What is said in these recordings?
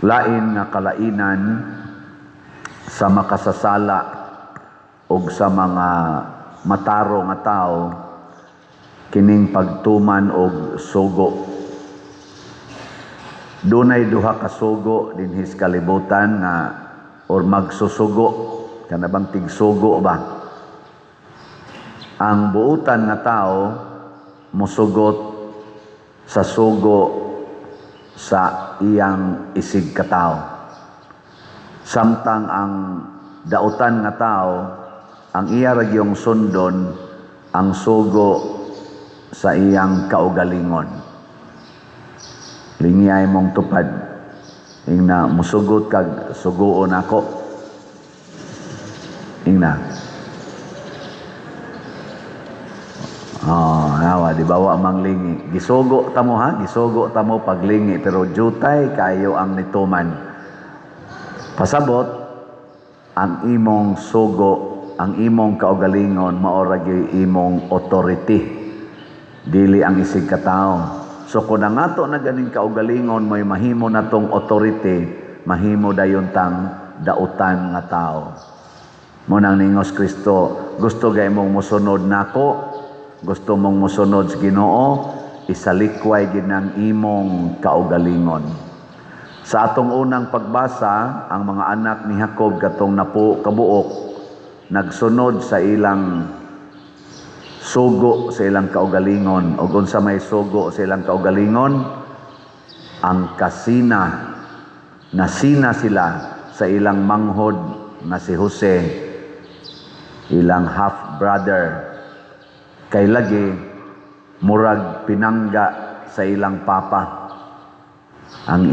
Lain nga kalainan sa makasasala og sa mga matarong nga tao kining pagtuman og sugo. Dunay duha ka sugo dinhi sa kalibutan nga or magsusugo, kana bang tigsugo ba? Ang buutan nga tao musugot sa sugo sa iyang isig katao. Samtang ang dautan nga tao, ang iya ra gyung sundon ang sugo sa iyang kaugalingon. Lingiyay mong tupad. Ingna, musugot kag suguon ako. Ingna. Oh, nawa, di ba wa mang lingi. Gisugo ta mo ha, gisugo ta mo paglingi, pero jutay kayo ang nituman. Pasabot ang imong sugo, ang imong kaugalingon mao ra gyud imong authority. Dili ang isig katao. So kung nangato na ganing kaugalingon mo'y mahimo natong authority, mahimo dayon tang dautan nga tao. Mo nang ningos Kristo, gusto gay mong mosunod nako, gusto mong mosunod sa Ginoo, isalikway gid ng imong kaugalingon. Sa atong unang pagbasa, ang mga anak ni Jacob katong napo kabuok nagsunod sa ilang sugo sa ilang kaugalingon. Og unsa may sugo sa ilang kaugalingon? Ang kasina. Nasina sila sa ilang manghod na si Jose, ilang half brother. Kay lagi murag pinangga sa ilang papa. Ang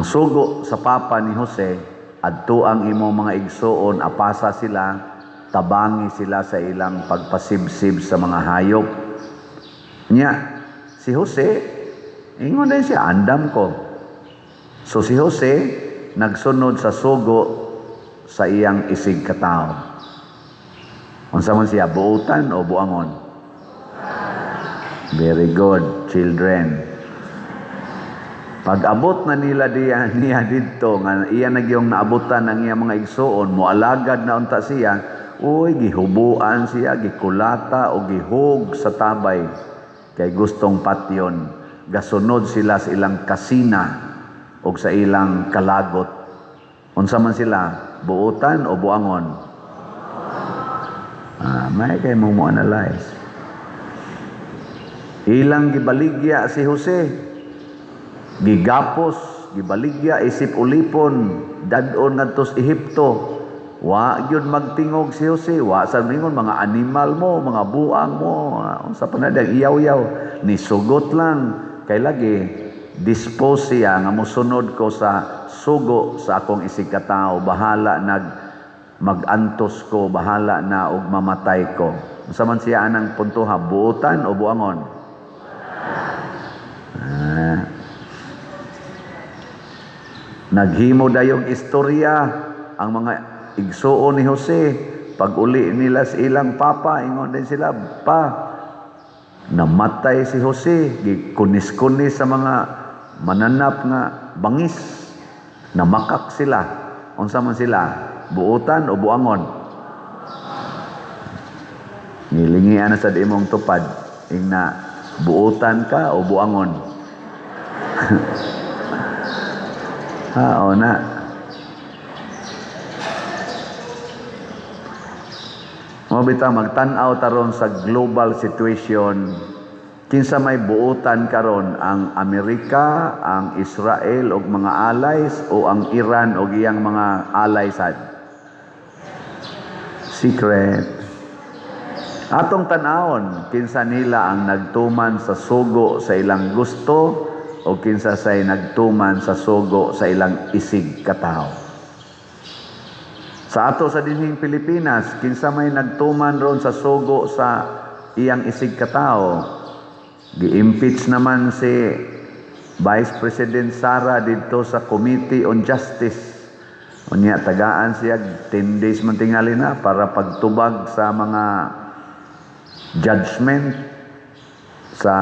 sugo sa papa ni Jose, adto ang imong mga igsuon, apasa sila, tabangi sila sa ilang pagpasibsib sa mga hayop. Nya, si Jose, ingon din siya, andam ko. So si Jose, nagsunod sa sugo sa iyang isig katao. Unsa man siya, buutan o buangon? Very good, children. Pag-abot na nila diya, niya didto nga iya na gyung naabutan ang iya mga igsuon, moalagad na unta siya, uy, gihubuan siya, gikulata o gihug sa tabay kay gustong patyon. Gasunod sila sa ilang kasina o sa ilang kalagot. Unsa man sila, buutan o buangon? Ah, may kay mo mo analyze. Ilang gibaligya si Jose, gigapos, gibaligya isip ulipon, dad-on ngadto sa Ehipto. Wa gyud magtingog si Jose, wa sa mingon mga animal mo, mga buang mo, unsa pa na iyaw-yaw, nisugot lang kay lagi dispose siya nga mosunod ko sa sugo sa akong isig katao, bahala nag magantos ko, bahala na og mamatay ko. Unsa man siya anang puntoha, buutan o buangon? Ah. Naghimo dayong istorya ang mga igsuon ni Jose. Pag uli nila sa ilang papa, ingon din sila, "Pa, namatay si Jose, gikunis-kunis sa mga mananap nga bangis." Namakak sila. Unsa man sila, buutan o buangon? Nilingian na sa imong tupad, ingna, buutan ka o buangon? Ha, o na. Mo bitaw magtan-aw taron sa global situation, kinsa may buutan karon, ang Amerika, ang Israel og mga allies o ang Iran og iyang mga allies sad? Secret. Atong tan-awon kinsa nila ang nagtuman sa sugo sa ilang gusto o kinsa say nagtuman sa sugo sa ilang isig katawo. Sa ato sa dinhing Pilipinas, kinsa may nagtuman ron sa sugo sa iyang isig katao? Gi-impeach naman si Vice President Sara didto sa Committee on Justice. Unya tagaan siya 10 days man tingali na para pagtubag sa mga judgment sa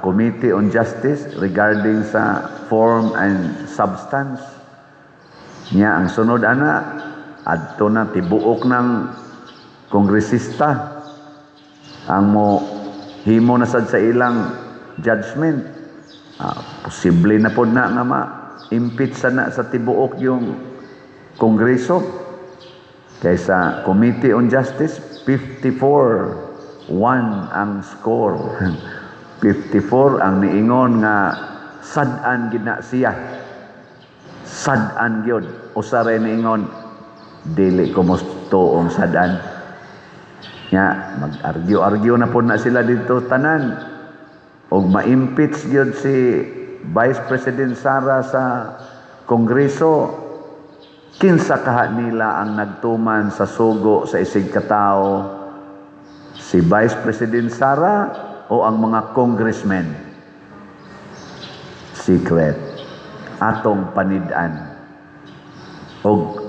Committee on Justice regarding sa form and substance. Nya ang sunod ana, adto na tibuok ng kongresista ang mo himo na sad sa ilang judgment. Posible na pod na nga ma-impeach sa na sa tibuok yung kongreso. Kaysa Committee on Justice, 54-1 ang score. 54 ang niingon nga sad-an gid na siya. Sad-an gyud. Usa ra niingon, "Dili ko motuong sad-an." Nya mag-argue-argue na pod na sila dito tanan. Og ma-impeach gyud si Vice President Sara sa Kongreso, kinsa kaha nila ang nagtuman sa sugo sa isig katawo? Si Vice President Sara o ang mga congressmen? Secret. Atong panid-an. Og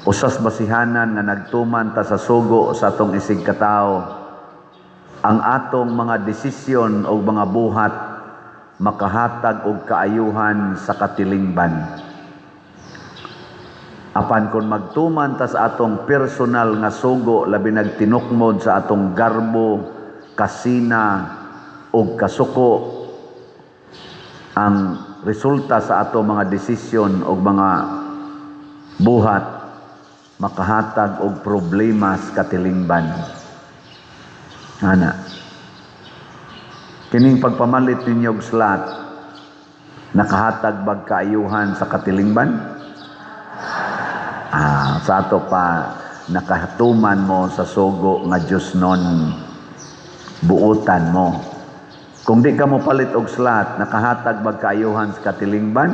usas basihanan nga nagtuman ta sa sugo sa atong isig katawo, ang atong mga desisyon o mga buhat makahatag og kaayuhan sa katilingban. Apan kung magtuman ta sa atong personal nga sugo, labi nagtinukmod sa atong garbo, kasina ug kasuko, ang resulta sa atong mga desisyon o mga buhat makahatag og problema sa katilingban. Ana. Kining pagpamalit ninyo og slot, nakahatag bag kaayuhan sa katilingban? Sa ato pa nakahatuman mo sa sugo nga Diyos non buutan mo. Kung di ka mo palit og slot, nakahatag bag kaayuhan sa katilingban?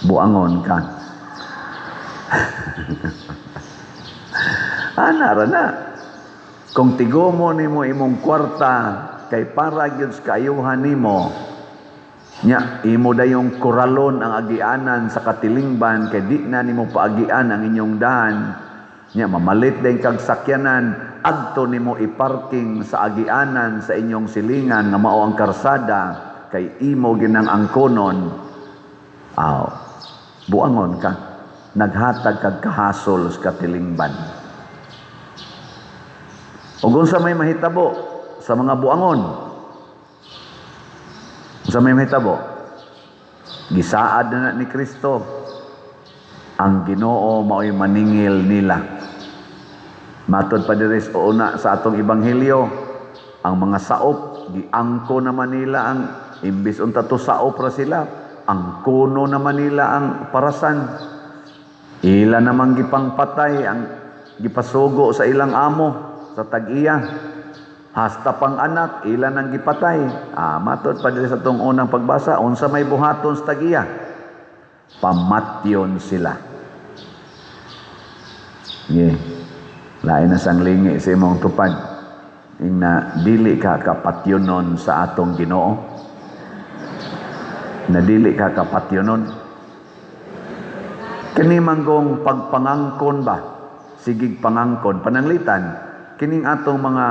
Buangon ka. Ana ra na. Kung tigomo nimo imong kwarta kay para gyud sa kaayuhan nimo, nya imo dayong koralon ang agianan sa katilingban kay di na nimo paagian ang inyong dahan. Nya mamalit din kag sakyanan, adto nimo iparking sa agianan sa inyong silingan nga mao ang karsada kay imo ginang angkonon. Aw, buangon ka, naghatag kag kahasol sa katilingban. Ug unsa may mahitabo sa mga buangon? Unsa may mahitabo? Gisaad na ni Kristo, ang Ginoo mao'y maningil nila. Matod pa diri sa una sa atong ebanghelyo, ang mga saop giangko na nila ang imbis unta to saop ra sila, ang kuno naman nila ang parasan. Ila namang gipangpatay ang gipasugo sa ilang amo sa tag-iya. Hasta pang anak, ila nang gipatay. Matod pa diri sa atong unang pagbasa, unsa may buhaton sa tag-iya? Pamatyon sila. Yeah. Lain na sang lingi sa imong tupad. Ingna dili ka kapatyonon sa atong Ginoo. Na dili ka kapatyonon. Kini manggong pagpangangkon ba? Sigig pangangkon pananglitan kining atong mga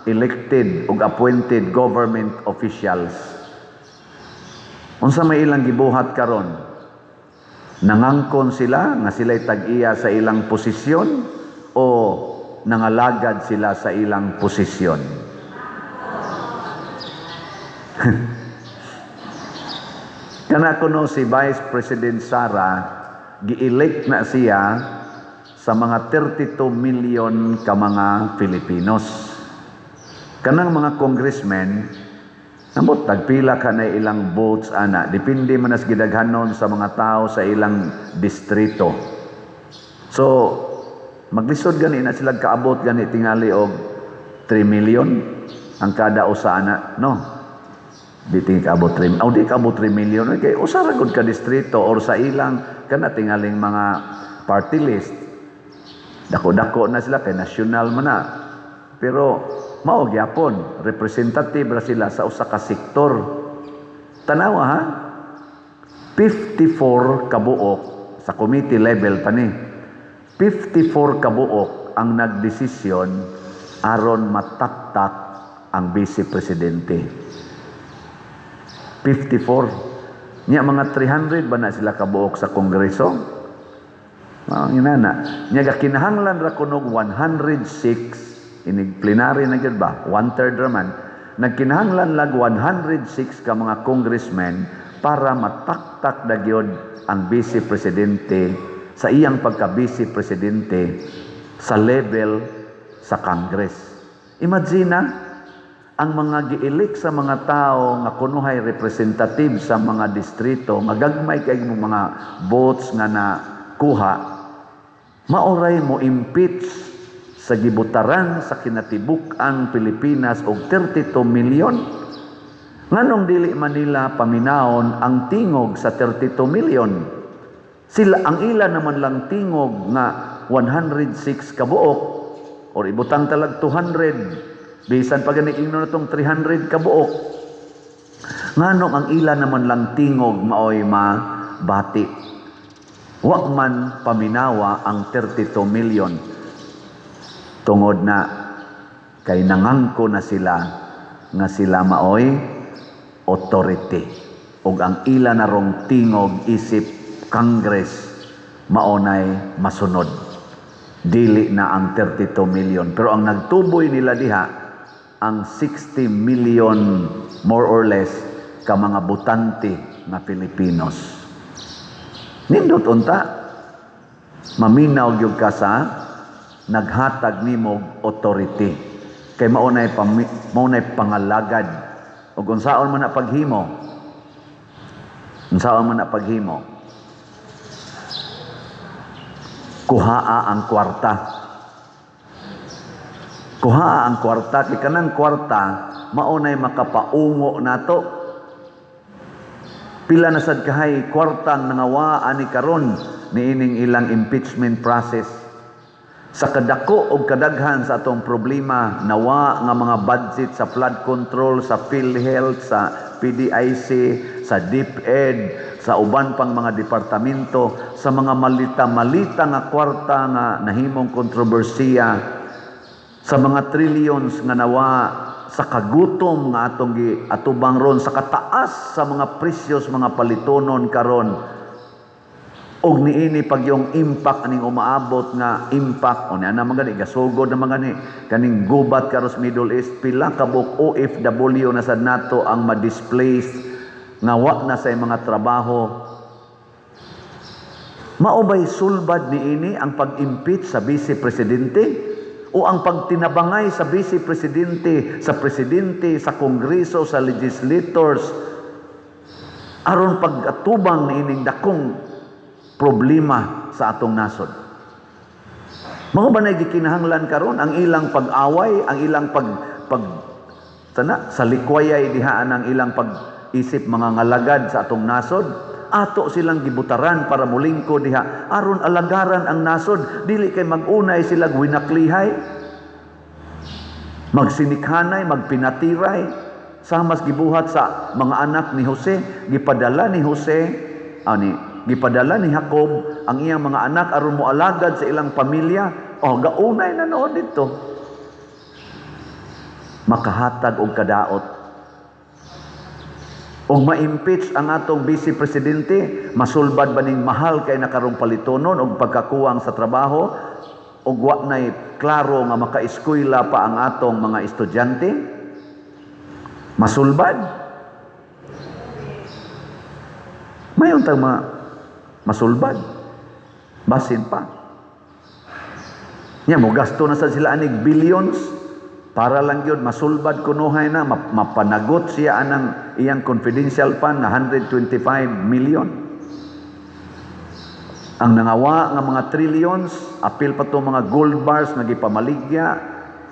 elected ug appointed government officials. Unsa may ilang gibuhat karon? Nangangkon sila nga sila'y tag-iya sa ilang posisyon o nangalagad sila sa ilang posisyon? Kana kuno si Vice President Sara, gi-elect na siya sa mga 32 million ka mga Filipinos. Kanang mga congressmen, namot tagpila ka na ilang votes ana, depende man as gidaghanon sa mga tao sa ilang distrito. So, maglisod gani na sila kaabot gani tingali og 3 million ang kada usa ana, no? Di tingali kaabot 3, oh, di kaabot 3 million kay usa ra gud ka distrito or sa ilang kana tingaling mga party list. Dako-dako na sila kay national man na. Pero mao gyapon representative ra sila sa usa ka sektor. Tanawa ha? 54 kabuok sa committee level pa ni. 54 kabuok ang nagdesisyon aron mataktak ang vice presidente. 54. Nya mga 300 ba na sila kabuok sa Kongreso? Mga inana. Nya kinahanglan ra kunog 106, inig plenary na gyud ba? One third raman. Nagkinahanglan lag 106 ka mga congressmen para mataktak na gyud ang vice presidente sa iyang pagka-vice presidente sa level sa Congress. Imagine na, ang mga gi-elect sa mga tao nga kunuhay representative sa mga distrito nga gagmay kay mga votes nga nakuha, maoray mo impeach sa gibutaran sa kinatibuk-ang Pilipinas og 32 million. Nganong dili man nila paminawon ang tingog sa 32 million? Sila ang ila naman lang tingog nga 106 kabuok, or ibutang talag 200, bisan pa gani ingnon natong 300 kabuok. Nganong ang ila naman lang tingog maoy mabati? Wa man paminawa ang 32 million, tungod na kay nangangko na sila nga sila maoy authority ug ang ila narong tingog isip Congress maonay masunod, dili na ang 32 million. Pero ang nagtuboy nila diha ang 60 million more or less ka mga botante nga Pilipinos. Nindot unta maminaw gyud ka sa naghatag nimo authority, kay maunay pangalagad ug unsaon man na paghimo, unsaon man na paghimo, kuhaa ang kwarta. Kuhaa ang kwarta kay kanang kwarta maunay makapaungo nato. Pila na sad kahay kwartang nangawa ani karon niining ilang impeachment process. Sa kadako og kadaghan sa atong problema, nawa nga mga budget sa flood control, sa PhilHealth, sa PDIC, sa DepEd, sa uban pang mga departamento, sa mga malita-malita nga kwarta nga nahimong kontrobersiya, sa mga trillions nga nawa sa kagutom nga atong giatubang ron, sa kataas sa mga presyos mga palitonon karon, og niini pag yung impact aning umaabot nga impact o niya na mga gani gasugod na mga gani kaning gubat karos Middle East, pila ka buok OFW na sad nato ang ma-displace nga wa na sa mga trabaho. Mao bay sulbad niini ang pag-impeach sa vice presidente o ang pagtinabangay sa vice presidente, sa presidente, sa kongreso, sa legislators, aron pag-atubang niining dakong problema sa atong nasod? Mao ba na gikinahanglan karon ang ilang pag-away, ang ilang pag pag sana sa likwayay dihaan, ang ilang pag-isip mga ngalagad sa atong nasod? Ato silang gibutaran para mulingkod diha aron alagaran ang nasod, dili kay mag-unay sila winaklihay, magsinikhanay, magpinatiray, samas gibuhat sa mga anak ni Jose. Gipadala ni Jose ani, gipadala ni Jacob ang iyang mga anak aron moalagad sa ilang pamilya. Oh, gaunay na noon dito makahatag og kadaot. Og ma-impeach ang atong vice presidente, masulbad ba ning mahal kay nakarong palitonon og pagkakuwang sa trabaho og wa nay klaro nga makaeskwela pa ang atong mga estudyante? Masulbad? Mayon tang masulbad. Basin pa. Nya mo gasto na sa sila anig billions para lang yun masulbad kunuhay na mapanagot siya anang iyang confidential fund na 125 million. Ang nangawa nga mga trillions, apil pa to mga gold bars nga gipamaligya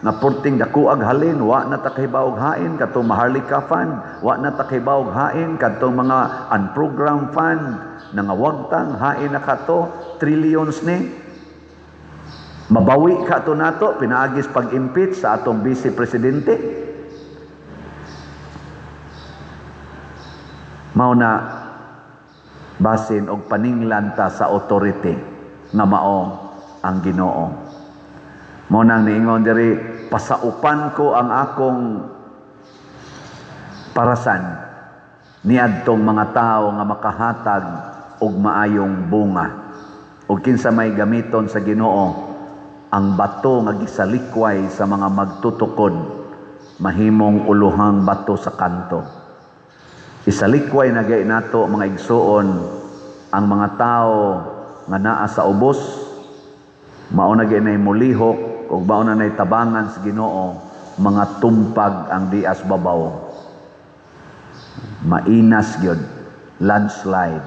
nga porting dakuag halin, wa na ta kahibawog hain katong Maharlika Fund, wa na ta kahibawog hain katong mga unprogrammed fund nangawagtang hain na kato trillions ni. Mabawi ka to nato pinaagis pag-impeach sa atong vice presidente? Mao na basin og paninglan ta sa authority nga mao ang Ginoo. Mao nang niingon diri Pasaupan ko ang akong parasan niadtong mga tao nga makahatag og maayong bunga. Og kinsa may gamiton sa Ginoo, ang bato nga gisalikway sa mga magtutukod mahimong uluhang bato sa kanto. Isalikway na gay nato, mga igsuon, ang mga tao nga naa sa ubos, mao na gyud nay mulihok ug mao na nay tabangan sa Ginoo, mga tumpag ang dias babaw. Mainas gyud, landslide.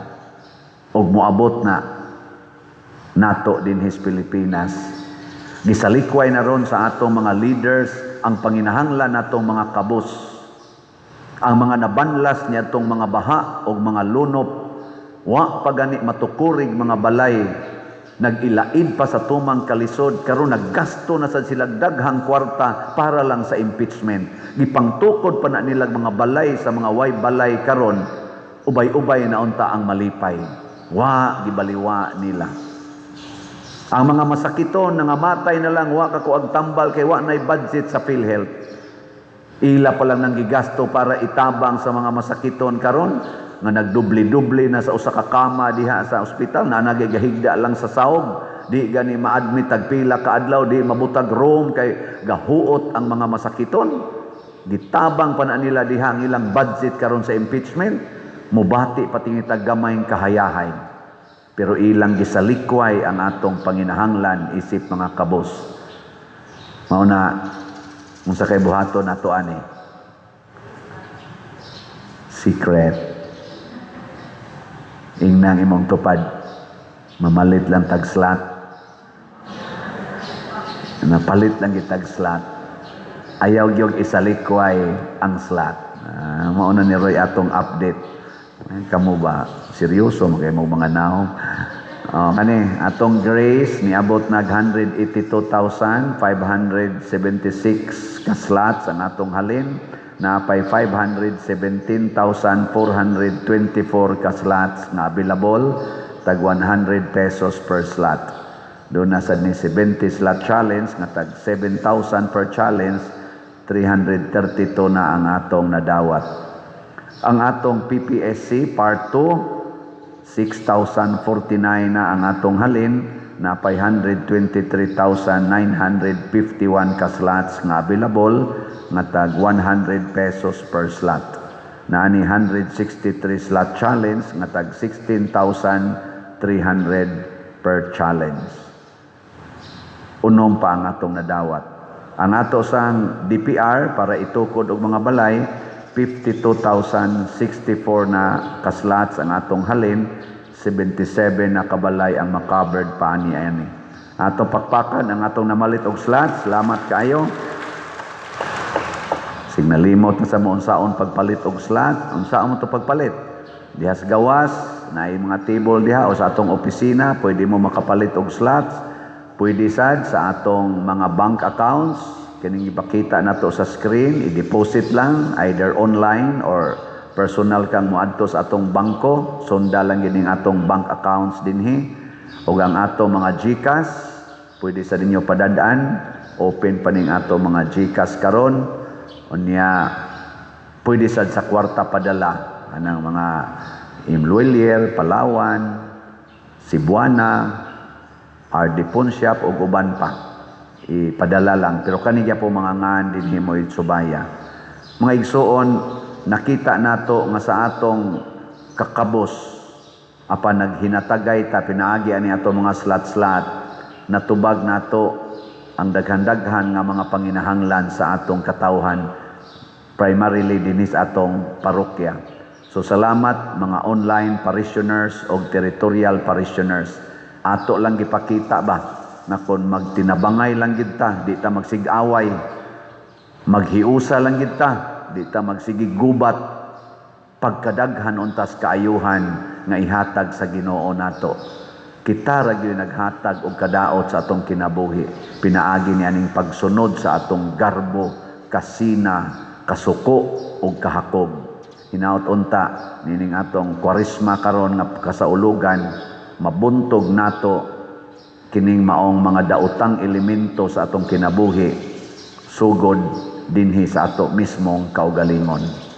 Ug moabot na nato dinhi sa Pilipinas. Gisalikway na ron sa atong mga leaders ang panginahanglan natong mga kabus. Ang mga nabanlas niadtong mga baha o mga lunop, wa pa gani matukurig mga balay, nag-ilaid pa sa tumang kalisod, karon naggasto na sad sila daghang kwarta para lang sa impeachment. Gipangtukod pa na nila mga balay sa mga way balay karon, ubay-ubay na unta ang malipay. Wa gibaliwa nila. Ang mga masakiton, nangamatay na lang, wa ka kuag tambal kay wa nay budget sa PhilHealth. Ila pa lang nang gigasto para itabang sa mga masakiton karon nga nagdubli-dubli na sa usa ka kama diha sa ospital na nagigahigda lang sa sahog, di gani ma-admit tag pila ka adlaw, di mabutag room kay gahuot ang mga masakiton. Gitabang pa na nila diha ang ilang budget karon sa impeachment. Mubati pa tingitag gamayng kahayahay, pero ilang gisalikway ang atong panginahanglan isip mga kabos. Mao na, unsa kay buhaton nato ani? Secret. Ingnang imong tupad, "Mamalit lang tag slot." Napalit lang gitag slot. Ayaw gyud isalikway ang slot. Ah, mao na ni Roy atong update. Ay, kamo ba seryoso mo kay mo mga naong? Oh, kani atong Grace niabot nag 182,576 ka slots ang atong halin, napay 517,424 ka slots nga available, tag 100 pesos per slot. Doon na sad ni 70 slot challenge nga tag 7,000 per challenge, 332 na ang atong nadawat. Ang atong PPSC Part 2, 6,049 na ang atong halin, napay 123,951 ka slots nga available nga tag 100 pesos per slot. Naani 163 slot challenge nga tag 16,300 per challenge. Unom pa ang atong nadawat. Ang ato sang DPR para itukod og mga balay, 52,064 na ka-slots ang atong halin, 77 na kabalay ang makovered pa ani ani. Atong pakpakan ang atong namalit og slots. Salamat kaayo. Sig nalimot na sa mo unsaon pagpalit og slot, unsaon mo to pagpalit? Diha sa gawas, naay mga table diha o sa atong opisina, pwede mo makapalit og slots. Pwede sad sa atong mga bank accounts, kining ipakita nato sa screen, i-deposit lang either online or personal kang moadto sa atong bangko, sunda lang gining atong bank accounts dinhi. Ug ang ato mga GCash, pwede sa ninyo padadaan, open pa ning ato mga GCash karon. Unya pwede sad sa kwarta padala anang mga M Lhuillier, Palawan, Cebuana, RD Pawnshop ug uban pa. Ipadala lang, pero kani po mga ngan dinhi mo subaya. Mga igsuon, nakita nato nga sa atong kakabos apan naghinatagay ta pinaagi ani ato mga slot-slot, natubag nato ang daghan-daghan nga mga panginahanglan sa atong katawhan, primarily dinhi sa atong parokya. So salamat, mga online parishioners o territorial parishioners. Ato lang gipakita ba na kung magtinabangay lang gid ta, di ta magsigaway, maghiusa lang gid ta, di ta magsigig gubat, pagkadaghan untas kaayuhan nga ihatag sa Ginoo nato. Kita ra gyud naghatag og kadaot sa atong kinabuhi pinaagi ni aning pagsunod sa atong garbo, kasina, kasuko ug kahakog. Hinaot unta nining atong Kwaresma karon nga kasaulugan, mabuntog nato kining maong mga daotang elemento sa atong kinabuhi. Sugod dinhi sa ato mismong kaugalingon.